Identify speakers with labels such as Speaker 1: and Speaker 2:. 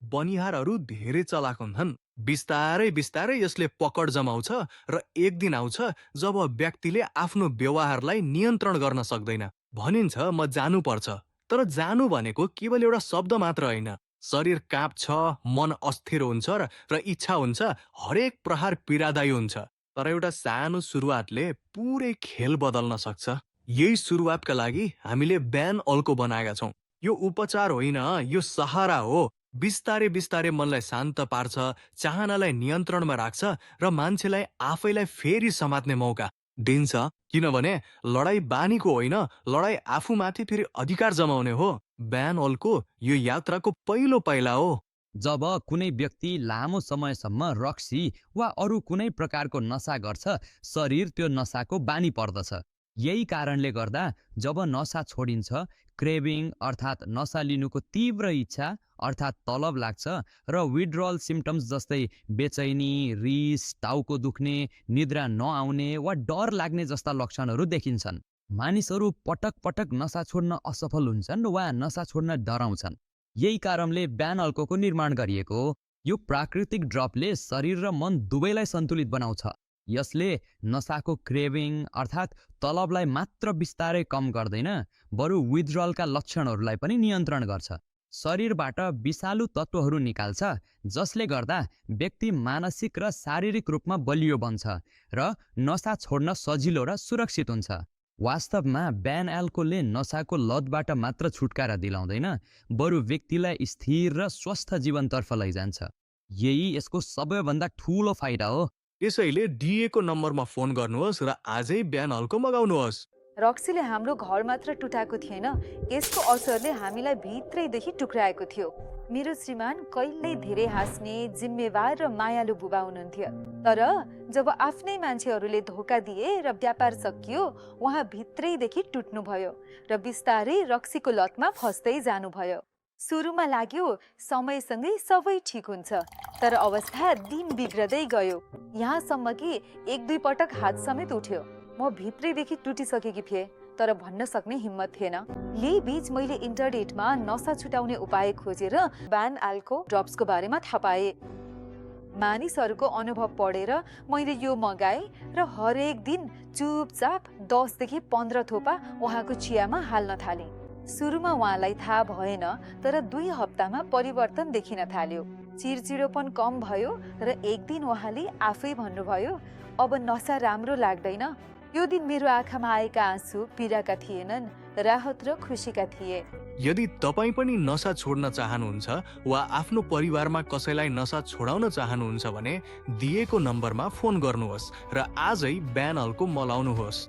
Speaker 1: बनिहारहरू धेरै चलाक हुन्छन्। बिस्तारै बिस्तारै यसले पकड जमाउँछ र एक दिन आउँछ जब व्यक्तिले आफ्नो व्यवहारलाई नियन्त्रण गर्न सक्दैन। भनिन्छ म जानुपर्छ, तर जानु भनेको केवल एउटा शब्द मात्र होइन। शरीर काँप्छ, मन अस्थिर हुन्छ र इच्छा हुन्छ हरेक प्रहार पीडादायी हुन्छ। तर एउटा सानो सुरुवातले पुरै खेल बदल्न सक्छ। यही सुरुवातका लागि हामीले ब्यान अल्को बनाएका छौँ। यो उपचार होइन, यो सहारा हो। बिस्तारै बिस्तारै मनलाई शान्त पार्छ, चाहनालाई नियन्त्रणमा राख्छ र मान्छेलाई आफैलाई फेरि समात्ने मौका दिन्छ। किनभने लडाई बानीको होइन, लडाई आफूमाथि फेरि अधिकार जमाउने हो। ब्यान अल्को यो यात्राको पहिलो पाइला हो।
Speaker 2: जब कुनै व्यक्ति लामो समयसम्म रक्सी वा अरू कुनै प्रकारको नशा गर्छ, शरीर त्यो नशाको बानी पर्दछ। यही कारणले गर्दा जब नशा छोडिन्छ, क्रेभिङ अर्थात् नशा लिनुको तीव्र इच्छा अर्थात् तलब लाग्छ र विड्रल सिम्टम्स जस्तै बेचैनी, रिस, टाउको दुख्ने, निद्रा नआउने वा डर लाग्ने जस्ता लक्षणहरू देखिन्छन्। मानिसहरू पटक पटक नशा छोड्न असफल हुन्छन् वा नशा छोड्न डराउँछन्। यही कारणले ब्यान अल्कोको निर्माण गरिएको हो। यो प्राकृतिक ड्रपले शरीर र मन दुवैलाई सन्तुलित बनाउँछ। यसले नशाको क्रेभिङ अर्थात् तलबलाई मात्र बिस्तारै कम गर्दैन, बरु विथड्रलका लक्षणहरूलाई पनि नियन्त्रण गर्छ। शरीरबाट विषालु तत्त्वहरू निकाल्छ, जसले गर्दा व्यक्ति मानसिक र शारीरिक रूपमा बलियो बन्छ र नशा छोड्न सजिलो र सुरक्षित हुन्छ। वास्तवमा ब्यान अल्कोहलले नशाको लतबाट मात्र छुटकारा दिलाउँदैन, बरु व्यक्तिलाई स्थिर र स्वस्थ जीवनतर्फ लैजान्छ। यही यसको सबैभन्दा ठूलो फाइदा हो।
Speaker 1: त्यसैले डिएको नम्बरमा फोन गर्नुहोस् र आजै ब्यान अल्को मगाउनुहोस्।
Speaker 3: रक्सीले हाम्रो घर मात्र टुटाएको थिएन, यसको असरले हामीलाई भित्रैदेखि टुक्राएको थियो। मेरो श्रीमान कहिल्यै धेरै हाँस्ने, जिम्मेवार र मायालु बुबा हुनुहुन्थ्यो। तर जब आफ्नै मान्छेहरूले धोका दिए र व्यापार सकियो, उहाँ भित्रैदेखि टुट्नुभयो र बिस्तारै रक्सीको लतमा फस्दै जानुभयो। सुरुमा लाग्यो समयसँगै सबै ठिक हुन्छ, तर अवस्था दिन बिग्रदै गयो। यहाँसम्म कि एक दुई पटक हात समेत उठ्यो। म भित्रैदेखि टुटिसकेकी थिएँ, तर भन्न सक्ने हिम्मत थिएन। यही बीच मैले इन्टरनेटमा नशा छुटाउने उपाय खोजेर ब्यान अल्को ड्रप्सको बारेमा थाहा पाएँ। मानिसहरूको अनुभव पढेर मैले यो मगाएँ र हरेक दिन चुपचाप 10 देखि 15 थोपा उहाँको चियामा हाल्न थालेँ। सुरुमा उहाँलाई थाहा भएन, तर 2 हप्तामा परिवर्तन देखिन थाल्यो। चिरचिरोपन कम भयो र एक दिन उहाँले आफै भन्नुभयो, अब नशा राम्रो लाग्दैन। यो दिन मेरो आँखामा आएका आँसु पीडाका थिएनन्, राहत र खुसीका थिए।
Speaker 1: यदि तपाईँ पनि नशा छोड्न चाहनुहुन्छ वा आफ्नो परिवारमा कसैलाई नशा छोडाउन चाहनुहुन्छ भने दिएको नम्बरमा फोन गर्नुहोस् र आजै ब्यान अल्को मलाउनुहोस्।